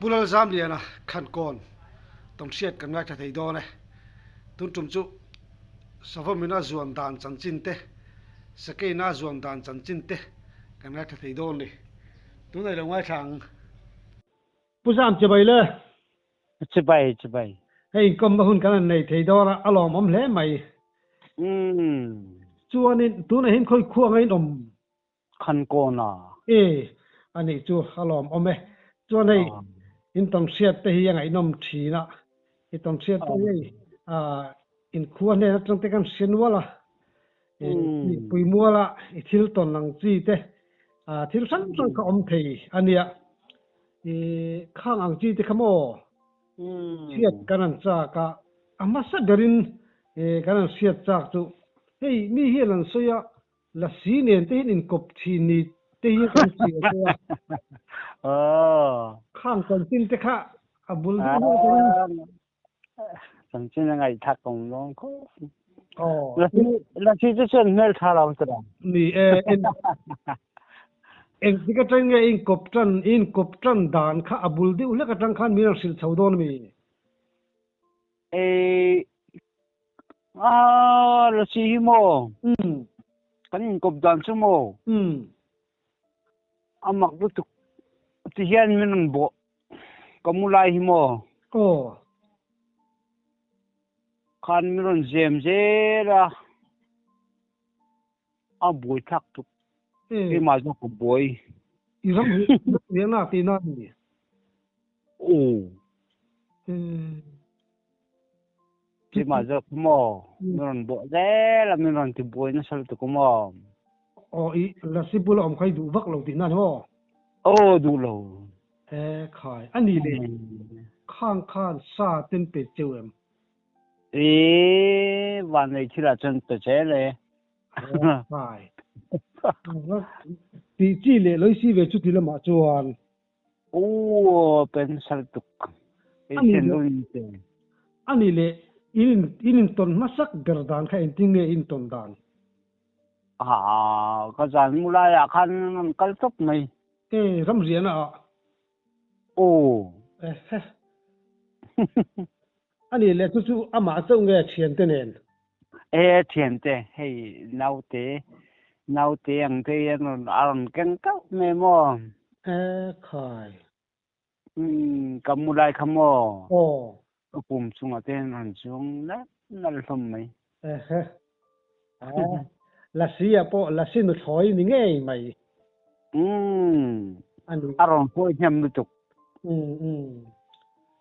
Pu Lalzamliana Khankawn tawnhriat kan ngaithla thei dawn e. Tun tum chu Savawmina zuan dan chanchin te, Sakeina zuan dan chanchin te kan ngaithla thei dawn ni. Tunah i lo ngaithla ang. Pu Zam chibai le. Chibai chibai. Hei inkawmna hun kan han nei thei dawn a, a lawmawm hle mai. Chuanin tunah hian khawi khuang a inawm? Khankawn a. E, a nih chu a lawmawm e. Chuan hei in tawnhriat te hi a ngaihnawm thin a, i tawnhriat te hi hei inkhua hnen atang te kan hria nual a, pui mual a i thil tawn ang chi te thil hrang hrang kha awm thei a nia. I khang ang chi te kha maw hriat kan han chak a, a hmasa berin kan han hriat chak chu hei mi hian an sawi a, Lasi nen te hian inkawp thin ni te hi kan hria che a. Khang chanchin te kha a bul deuh deuh atangin. Chanchin a ngaihthak awm dawn khawp. Lasi chu chuan hmel tha lo ang tira. Ni e, engtik atang nge inkawp tan, inkawp tan dan kha a bul deuh hlek atang khan min rawn hrilh chho dawn ami? E a Lasi hi maw? Kan inkawp dan chu maw? A mak lutuk ti hian min rawn bawh ka mu lai hi maw? Aw. Khan min rawn zem zel a, a buai thlak tuk. Keimah zawk ka buai. I ram hi riahna tihna a ni. Aw. Keimah zawk maw min rawn bawh zel a, min rawn ti buai nasa lutuk a maw. Aw i Lasi bula awm kha i duh vak lo tihna a ni maw? Aw duh lo. E khai, a ni le. Khang khan sa ten pe cheu em? E van nei thil ah chuan pe zel e. Khai. Tih chi leh lawisi ve chu ti lamah chuan. Aw pen nasa lutuk. A ni leh in in intawn hmasak ber dan kha engtin nge intawn dan? Aa ka zan mu laiah khan an kal tawp mai. E ramriahna ah. Aw. Ehe. A ni leh chu chu amah chauh nge thiante nen? E thiante hei naute naute ang te hian rawn a rawn keng tauh mai maw? E khai. Umm ka mu lai kha maw? Aw. Ka pum chungah te hian rawn chuang nalh nalh hlawm mai. Ehe. Aa Lasi ah pawh Lasi nuthlawi ni ngei mai. Umm a rawn huai hnem lutuk. Umm umm.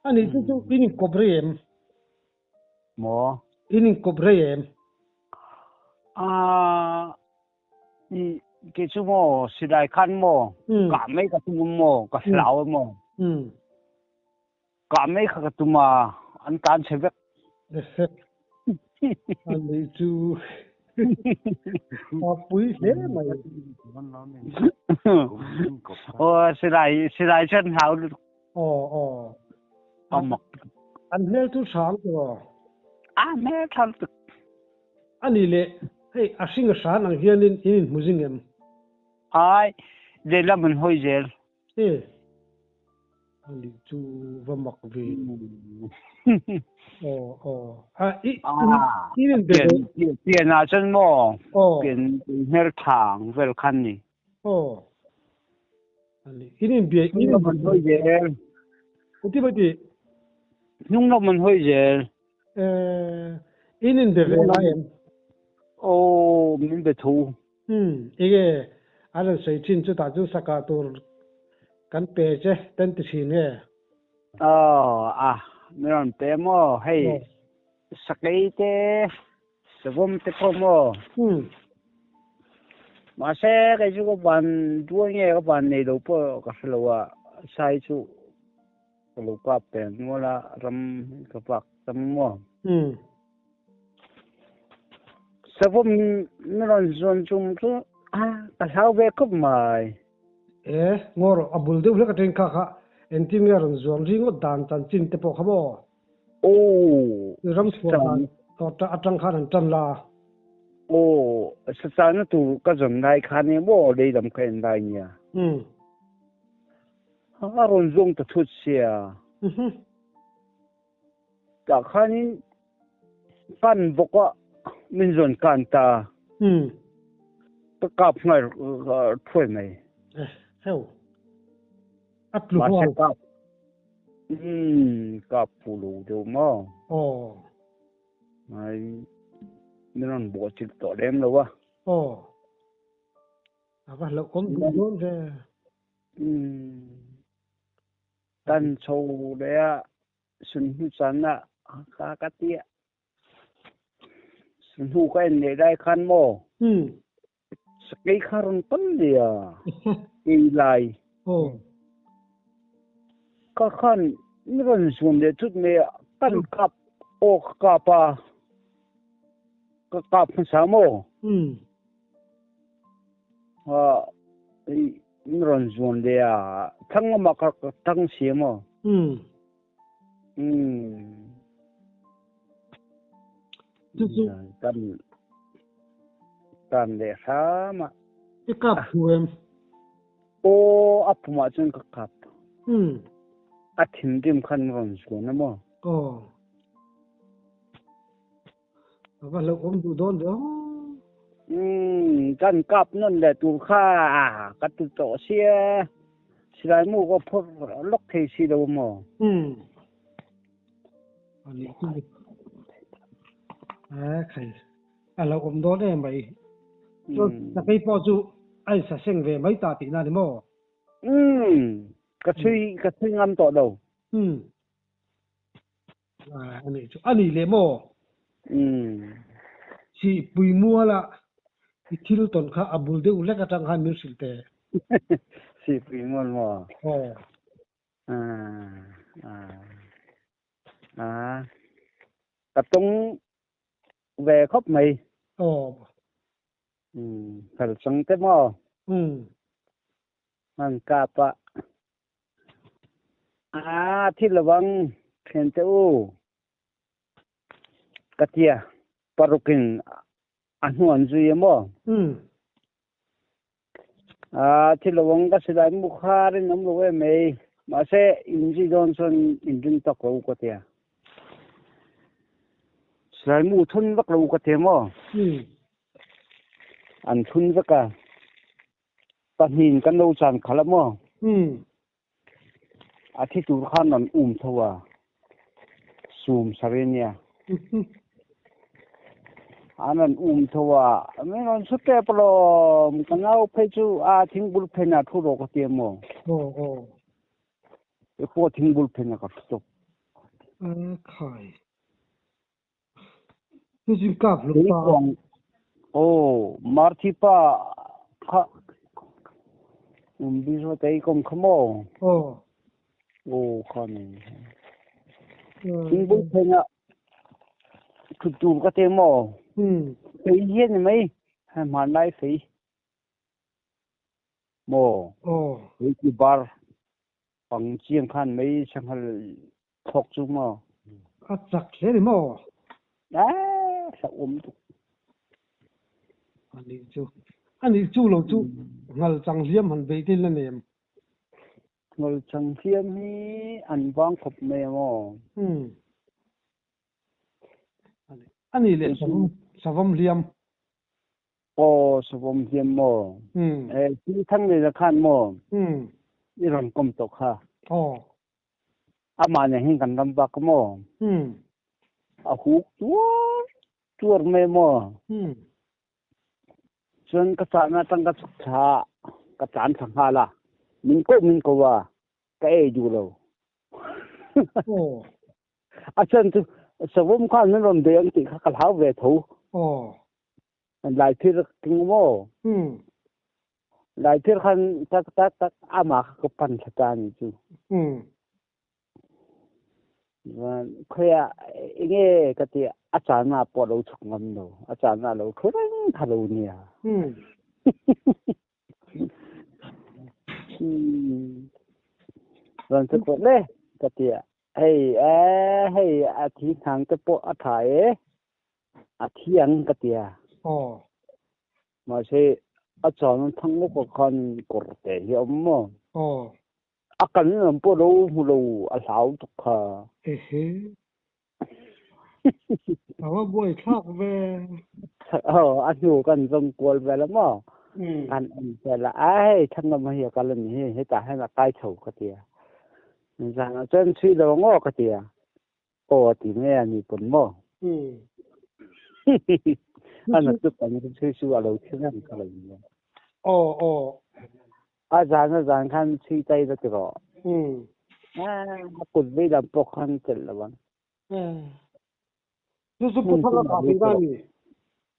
A nih chu chu in inkawp rei em? Maw? In inkawp rei em? Aa i kei chu maw silai khan maw kah mai ka tum maw ka hlau maw. Kah mai kha ka tum a an tan chhe vek. A nih chu a pui hle mai. Aw silai silai chuan hlau lutuk. Aw aw. A mak. An hmel chu hrang tiraw? A hmel tha lutuk. A nih leh hei a hring a hran ang hianin in inhmu zing em? Ai, lehlam an hawi zel. E, a nih chu va mak ve. Aw aw. A i in in be ve. Pian ah chuan maw? Pian hmel tha ang vel khan ni. Aw. A nih in in be in in hawi zel. Uti bai ti. Hnung lam an hawi zel. In in be ve lai em? Aw, min be thu. Umm, enge an rawn sawi thin chutah chu sakah tur kan pe che ten ti thin nge? Aw, a, min rawn pe maw? Hei, sakei te, savawm te pawh maw? Umm. Mahse, kei chu ka van duai nge ka van nei lo pawh ka hre lo a, sai chu ka lo kap pe nual a, ram ka vak tam maw? Umm. Savawm na rawn zuan chung chu ka hlau ve khawp mai. E, ngaw rawh, a bul deuh hlek atangin kha kha engtin nge a rawn zuan ringawt dan chanchin te pawh kha maw? Aw, Ram chhuah dan tawh atang khan an tan la. Aw, sachana tur ka zawn lai khan emaw lei lam ka en lai nia. Umm. A rawn zawng ta thut sia. Tah khanin kan bawk a, min zawn kan ta. Ka kap nghal thuai mai. Heu. A tlu hual. Kap. Kap fu lo deuh maw. Aw. Ai min rawn bawh chilh tawh lem lo a. Aw. A va hlauh kawm duh dawn ve. Kan chho leh a sunhnu chan ah ka ka ti a. Sunhnu ka en leh lai khan maw. Sakei kha rawn kal leh a kei lai. Ka khan ni rawn zuam leh thut mai a kan kap aw ka kap a ka kap hmasa maw. Min rawn zuan leh a thlang lamah ka thlang si a maw. Chu chu. Kan tan leh hram a. I kap thu em? Aw a pumah chuan ka kap. A thinrim khan rawn zuan a maw. Aw. A va hlauhawm duh dawn ve aw. Umm kan kap nawn leh tur kha ka ti tawh sia silai mu ka phawrh lawk thei si lo maw. Umm a nih chu a khai a hlauhawm dawn em mai. Chuan sakei pawh chu a insa seng ve mai ta tihna a ni maw? Umm ka chhui ka chhui ngam tawh lo. Umm. A nih chu. A nih leh maw? Sihpui muala i thil tawn kha a bul deuh lek atang khan min hrilh teh. Sihpui mual maw? Aw. Ka tawng ve khawp mai. Aw. Phal chang te maw? An kap a. Aa thi lovang thian te u ka tia paruk in a hnu an zui a maw? Aa thi lovang ka silai mu khar in awm lo em mai. Mahse in zui dawn chuan in ring tawk lo ka tia. Silai mu thun vak lo ka tia maw? An thun vek a. Pahnih kan lo chan khalh a maw? A thi tur khan an um tho a, sum sari nia. An an um tho a, min rawn su tep alawm, ka nau phei chu a thingbul phen ah thu rawh ka ti a maw? I pawh thingbul phen ah ka thu tawp. Khai. Tuzing kap hlum ta. Aw, Marthi pa kha um bi zo tei kom kha maw? Aw. Aw kha ni. Thingbul phen ah thut tur ka te maw? Fei hian ni mai, hmanlai fei. Maw? Aw. Fei ki bar pang chiang khan mai sanghal Thawk cu maw? A cak hle ni maw? Eh, hlauhawm tuk. Anih cu. Anih cu lo cu ngal cang hliam han bei te la nem. Ngal cang hliam hi an vang khop me maw? Ani le savam hliam. Aw, savam hliam maw? Eh, thang le khan maw? I ron kom to kha. Aw. Amah nih hin kan ram bak maw? A huk tuar tuar mai maw? Cun ka caan ah tang ka chuk thla ka tlan thla hnga la. Min ko min ko wa ka ei duh lo. A chan cu savum kha nan ron deng ti kha ka hlau ve tho. Lai thir king maw? Lai thir khan tak tak tak ama kha ka pan thla ta ni cu. Khoi ah enge ka ti a caan ah pawh lo chuk ngam lo. A caan ah lo thu reng kha lo nia. Ran chu ko le ka ti hei eh hei a thi thang te pawh a tha e a thiang ka tia. Mahse a caan an thang ngawk ah khan kawrte hi a um maw? A kan lam pawh lo hmu lo a hlau tuk kha. Ehe. A va buai thlak ve. Aw, a hnu kan zong kual vel a maw. Kan en vel a, a hei thangam hi a kal a ni hi, hetah hian a kai chho ka ti a. Zan ah cun sui lo ngaw ka ti a. Aw a ti mai a ni pawn maw. Ana tu kan sui su a lo thi reng ka lo ni. Aw aw. A zan a zan khan sui tai la ti rawh. A kut vei lam pawh khan chelh lo ang. Chu chu pu thang a kah thei da ni.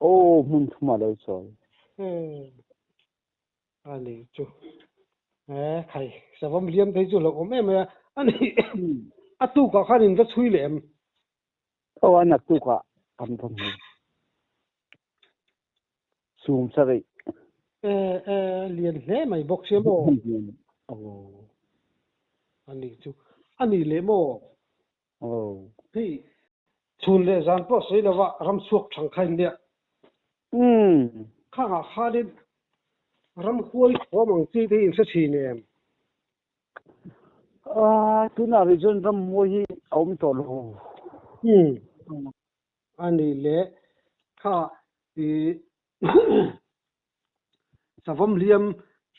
Aw hmun thum a lo chawi. Ani chu. Eh khai savam liam thei chu lo awm em mai a. Ani a tukah khan in va chhui leh em? Aw a naktukah kan va hmu. Sum sarih. Eh eh lian hle mai bawk sia maw? Aw. Ani chu. Ani leh maw? Aw. Hei chhun leh zan pawh sawi lova ram chhuak thang kha in nia. Khangah khanin ram huai thawm ang chi te hi in hre thin em? Tunah rih chuan ram huai hi a awm tawh lo. A nih leh kha i savawm hliam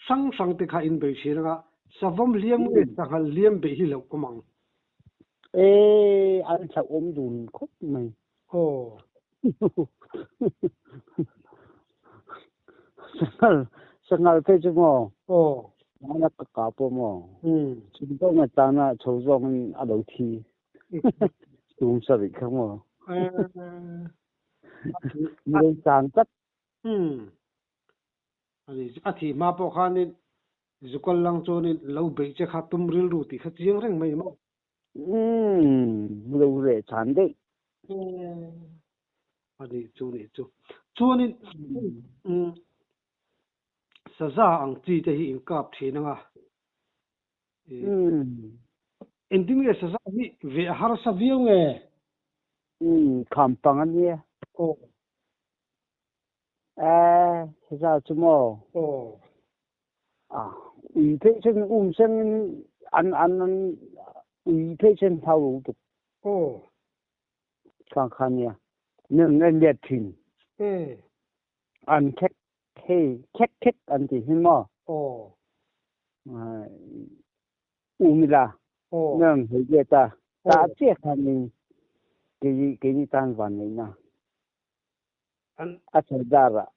hrang hrang te kha in bei thin anga savawm hliam nge sanghal hliam beih hi loh awm ang. E an hlauhawm dun khawp mai. Aw. Sanghal sanghal phei chu maw? Aw. Mana ka ka pawh maw? Chhun deuh mai tana chho zawngin a lo thi. Tum sarih kha maw? Murei chang tlat. Ani a thih hma pawh khanin zukal lang chuanin lo beih che kha tum rilru tih kha chiang reng mai maw? Lo reh chan daih. Ani chu ni chu. Chuanin saza ang chi te hi inkap thin anga. Engtin nge saza hi ve a harsa viau nge? Kham pang a nia. Aw. Saza chu maw? Aw. Ui phei chuan um sengin an an an ui phei chuan hau lo tuk. Aw. Khang kha nia. Nang an let thin. An khek Hei khek khek an ti hi maw? Aw. Um ila. Aw. Nang hei ve ta. Ta che khan in kei kei ni tan van nei na. An a chal dar ah.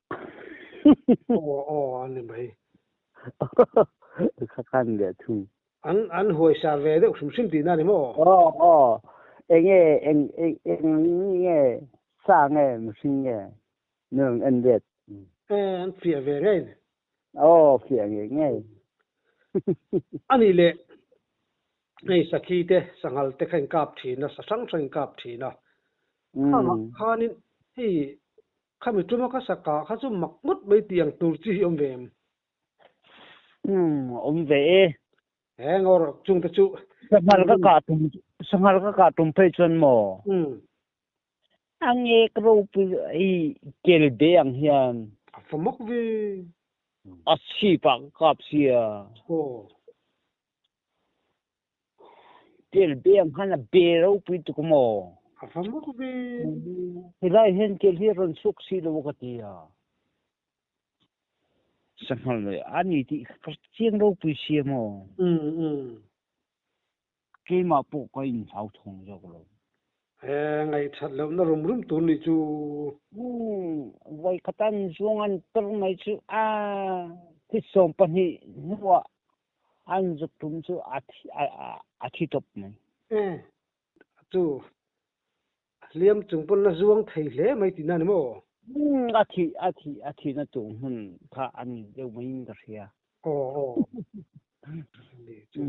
Aw aw an ni mai. Kha khan le thung. An an huai sa ve deuh hrim hrim tihna ni maw? Aw aw. Enge eng eng eng nge sa nge mihring nge Nung en let. Eh, an fiah ve ngei ni. Aw, fiah ngei ngei. Ani leh hei sakhi te, sanghal te kha in kap thin a, sa hrang hrang in kap thin a. Khanin hei khami tuma ka sa kah kha chu mak ngawt mai tih ang tur chi hi awm ve em? Awm ve e. He ngawr chung te chu. Sanghal ka kah tum, sanghal ka kah tum phei chuan maw? A ngek ropui i kel be ang hian. A fa mak ve. A chhip ah ka kap sia. Aw. Kel be ang khan a be ropui tuk maw. A fa mak ve. Helai hian kel hi a rawn suk si lo ka ti a. Sanghal le ani tih ka chiang ropui sia maw. Keimah pawh ka inhlauthawng zawk lo. He ngaihṭhat lohna rum rum tur nih chu. Voi khat an zuang an per mai chu a thi 12 hnuah an zuk tum chu a thi tawp mai. Eh, chu hliam chung pawn la zuang thei hle mai tihna ni maw? A thi a thi a thi na tu hmun kha an deuh mai in ka hria. Aw aw. Ni chu.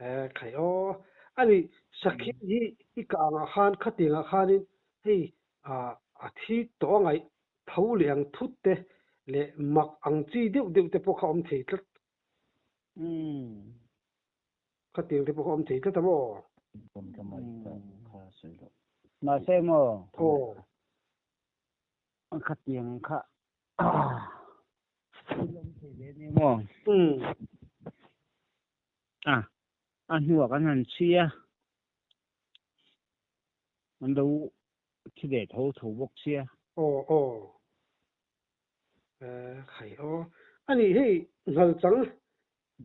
Eh khai aw. Ani sakhi hi i ka angah khan khatiangah khanin hei a thi tawh a ngaih tho leh ang thut te leh mak ang chi deuh deuh te pawh kha awm thei tlat. Khatiang te pawh kha awm thei tlat a maw? Mahse maw? Aw. Khatiang kha thil awm thei ve nia maw? A, a hnuah kan han chhui a, an lo thi ve tho tho bawk sia. Aw aw. Khai aw. A nih hei nghal chang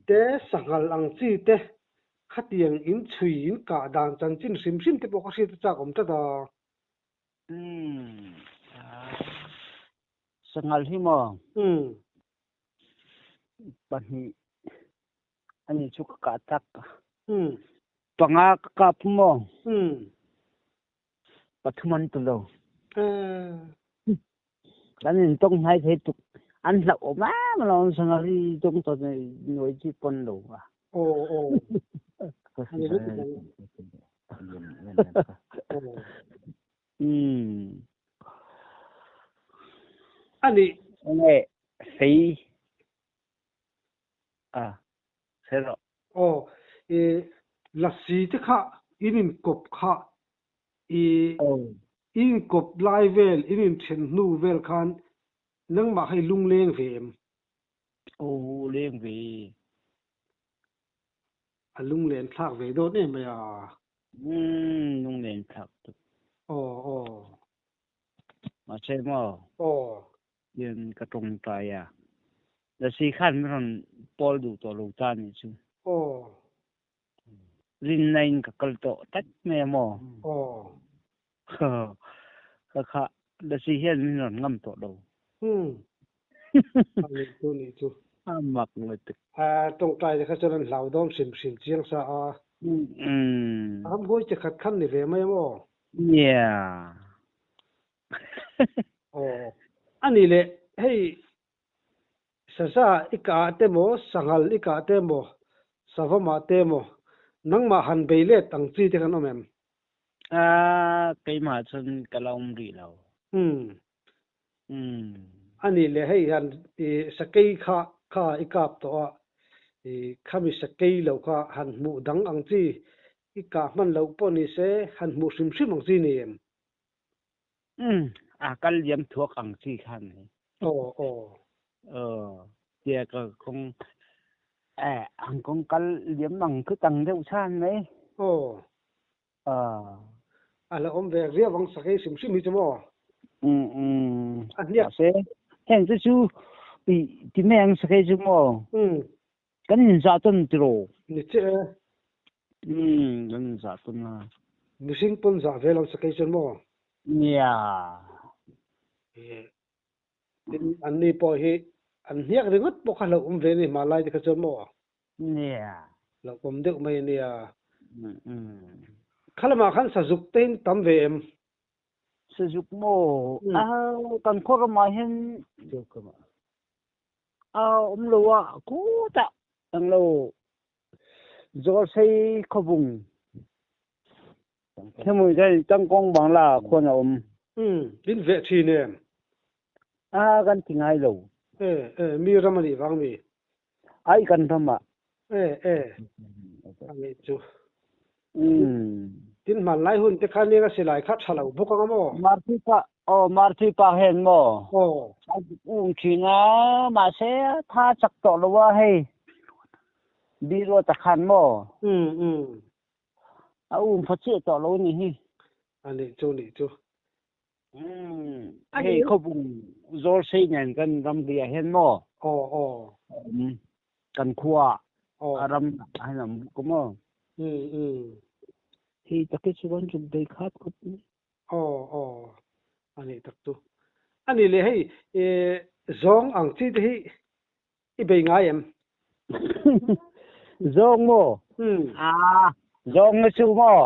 te sanghal ang chi te khatiang in chhui in kah dan chanchin hrim hrim te pawh ka hriat a chak awm tlat a. Umm. Sanghal hi maw? Umm. Pahnih ani chu ka kah tak. Panga ka kap maw? Pathum an tu lo. Kan in tong hnai thei tuk. An hlauh awm em lo an sangari tong to noi chi pon lo a. Aw aw. Ani. Nge fei a sero. Aw i lasi te kha in in kawp kha i in in kawp lai vel in in then hnu vel khan nangmah kha i lungleng ve em? Aw leng ve. A lunglen thlak ve dawn em mai a. Umm lunglen thlak tuk. Aw aw. Mahse maw. Aw. Tian ka tawngtai a. Lasi khan min rawn pawl duh tawh lo ta nih chu. Aw. Rinna in ka kal tawh tlat mai a maw. Aw. Ka kha lasi hian min rawn ngam tawh lo. Umm. A nih chu nih chu. A mak lutuk. Tawngtai te kha chuan an hlau dawn hrim hrim chiang sa a. Ramhuai che khat khan ni ve mai ang aw. Yeah. Aw. A nih leh hei saza i kah te maw, sanghal i kah te maw, savawmah te maw, nangmah han bei let ang chi te khan awm em? Keimah chuan ka la awm rih lo. Umm. A nih leh hei hian i sakei kha kha i kap tawh a, i khami sakei lo kha han hmuh dang ang chi, i kah hman loh pawh ni se han hmuh hrim hrim ang chi ni em? Umm, a kal liam thuak ang chi kha ni. Aw, aw. Aw, tia ka kawng eh ang kawng kal liam ang khu tang deuh chan mai. Aw. Ah. A la awm ve riau ang sakei hrim hrim hi chu maw? Um um. A hniak. Mahse, heng te chu i ti mai ang sakei chu maw? Um. Kan inzah tawn tiraw? Ni che e. Um, kan inzah tawn a. Mihring pawn zah ve lo sakei chuan maw? Nia. Eh, tin anni pawh hi an hniak ringawt pawh kha hlauh awm ve ni hmalai te kha chuan maw? Nia. Lo awm deuh mai a nia. Kha lamah khan sazuk te in tam ve em? Sazuk maw? A kan khaw ramah hian a awm lo a, khutah ang lo Zawlsei khawbung hemui hian Tangkawng Bangla khuan a awm. In veh thin em? A kan ti ngai lo. E e mi ram a nih vang mi. Ai kan ram ah. E e a nih chu. Tin hmanlai hun te kha nia ka silai kha tha lo bawk ang a maw? Marthi pa aw Marthi pa hen maw? Aw. A um thin a mahse tha chak tawh lo a hei. Biruat a khan maw? Um um. A um pha chiah tawh lo ni hi. A nih chu nih chu. Hei khawbung zawl sei nen kan ramri ah hian maw? Aw aw. Kan khua a ram ah hian an buk maw? Hi tak hi chu kan zuk bei khat khawp mai. Aw aw. Ani tak chu. Ani le hei zawng ang chi te hi i bei ngai em? Zawng maw? Ah, zawng na chu maw?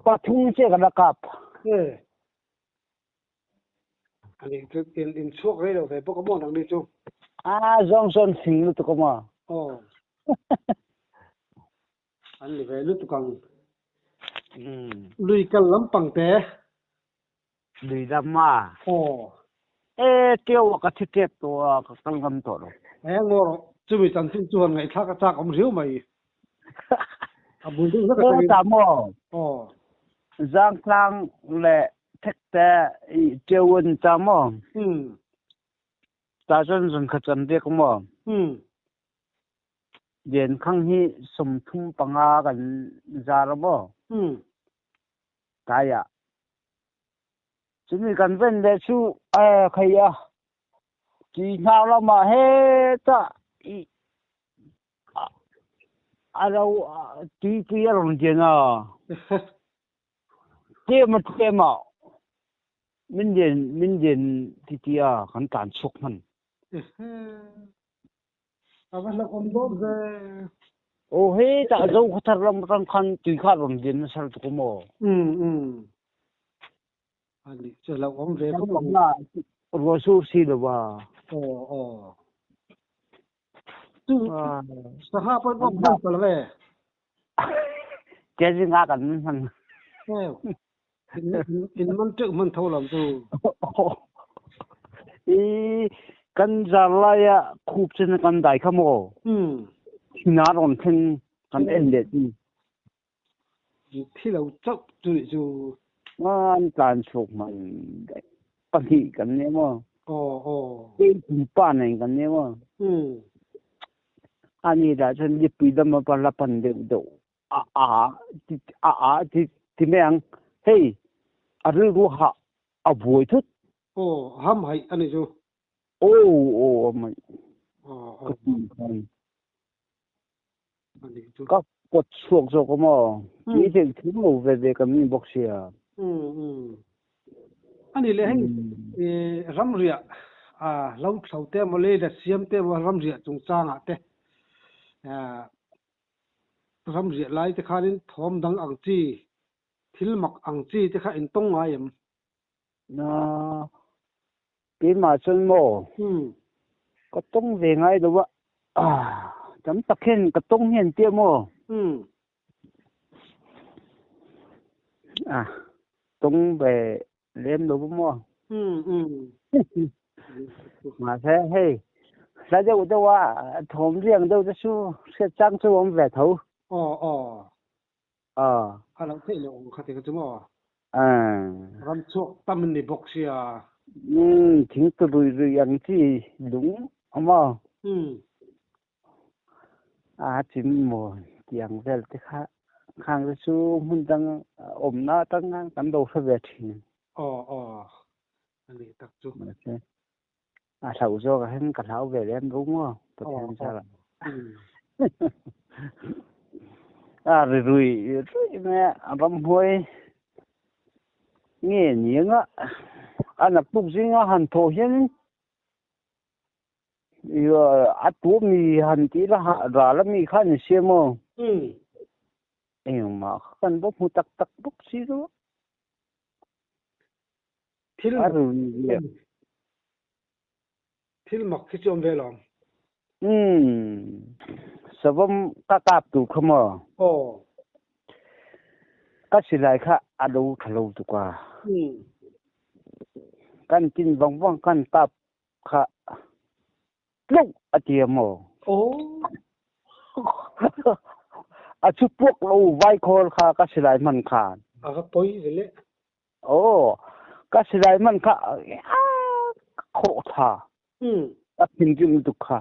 Pathum che ka la kap. Eh. Ani chu in in chhuak rei lo ve bawk a maw nang ni chu? Ah, zawng sawn fing lutuk a maw? Aw. An ni ve lutuk ang. Lui kal lampang te. Lui lam a. Aw. E tio a ka thi tep tawh a ka kal ngam tawh lo. E ngaw rawh. Chumi chanchin chu han ngaihthlak a chak awm riau mai. A bul deuh hlek atangin. Aw ta maw. Aw. Zangtlang le thekte i tio an ta maw. Um. Ta cun zun khat kan riak maw. Um. Lian khang hi 35 kan zar a maw? Tlai ah. Cumi kan ven le cu khei a ti hna lam ah he tah i a ro tui a rong tian a tlem a tlem ah min min lian ti ti a kan tlan chuk hman. A va hlak om dawt ve. Aw he tah zo khuathar ram rang khan tui kha ram din na sar tuk maw? Ani chu lo om ve ko. Na ruah sur si lo wa. Aw aw. Tu saha pon om hman pal ve. Ke jing a kan man. In man ṭeuh man tho lam cu. I kan zar lai ah khup cun kan dai kha maw? Na ron thleng kan en le ti. Thi lo chauh cu nih cu. An tlan chuk man pahnih kan ne maw? Aw aw. Pa nei kan ne maw? Ani dah cun lipui dam pa la pan deuh deuh. A a a a ti ti meng hei a rilru ha a buai thut. Aw ham hai ani cu. Aw aw mai ka ti khan ani cu ka pot chuak zo ko maw ti thil thim lo ve ve ka mi bok sia. Ani le hei ramriah a lo thlo te mo le da siam te mo ramriah chungchang ah te Ramriah lai te khanin thawm dang ang chi, thil mak ang chi te kha in tong ngai em? Na keimah cun maw ka tong ve ngai lo ah tam tak hin ka tong hian tiah maw? Ah tong ve lem lo maw? Mahse hei hla deuh deuh ah thawm riang deuh te cu hriat cang cu um ve tho. Aw aw. Ah. A lo theih lo kha te ka cu maw? Ah. Ram chuak tam ni bawk sia. Thing tu rui rui ang chi lung ama. A chim maw tiang vel te kha khang te cu hmun dang umnak tang kan do hre ve thin. Aw aw. Ani tak cu. A hlau zawk ah hin ka hlau ve lem ru maw Pathian sara. A ri rui rui me ram huai nge ni nga anak tuk zinga han tho hian a tu mi han ti la ra la mi khan si mo. Engmah kan bo hmu tak tak bok si ru. Thil A rui thil mak khi cu um ve lawm. Savam ka kap tu kha maw? Aw. Ka silai kha a lo thalo tuk a. Kan tin vang vang kan kap kha tluk a ti maw? Aw. A chu puak lo vai khawl kha ka silai man khan. A ka poi ve le. Aw, ka silai man kha khawh tha. A thinrim tuk kha.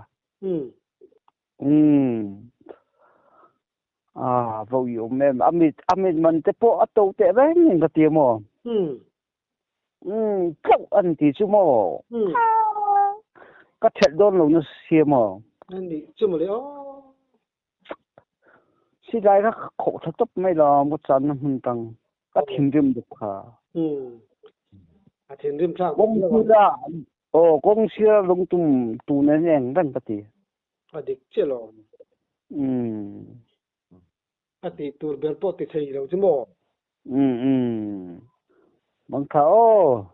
Ah, vo i um em. Amit amit man te po a to te reng in ka ti mo. Tlauh an ti cu mo. Ka thet don lo na si mo. Ani cu mo le aw. Silai kha khawh tha top mai la mu chan na hmun tang ka thinrim tuk kha. A thinrim thlak kong sira oh kong sira lungtum tu na neng reng ka ti. A dik che lo. A ti tur ber pawh ti thei lo chu maw? Bang tha o.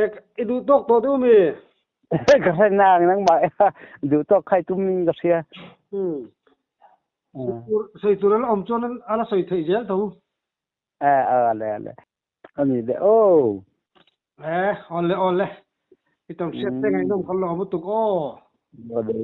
Ek i duh tawk to du mi. Ka hre nang nang ma duh tawk khai tum min ka hria. Soi tur ala om chuan ala soi thei zel tho. A a le le. Ani le o. Eh ole ole. I tong hriat te ngai nom kan lo mu tuk o. Ole.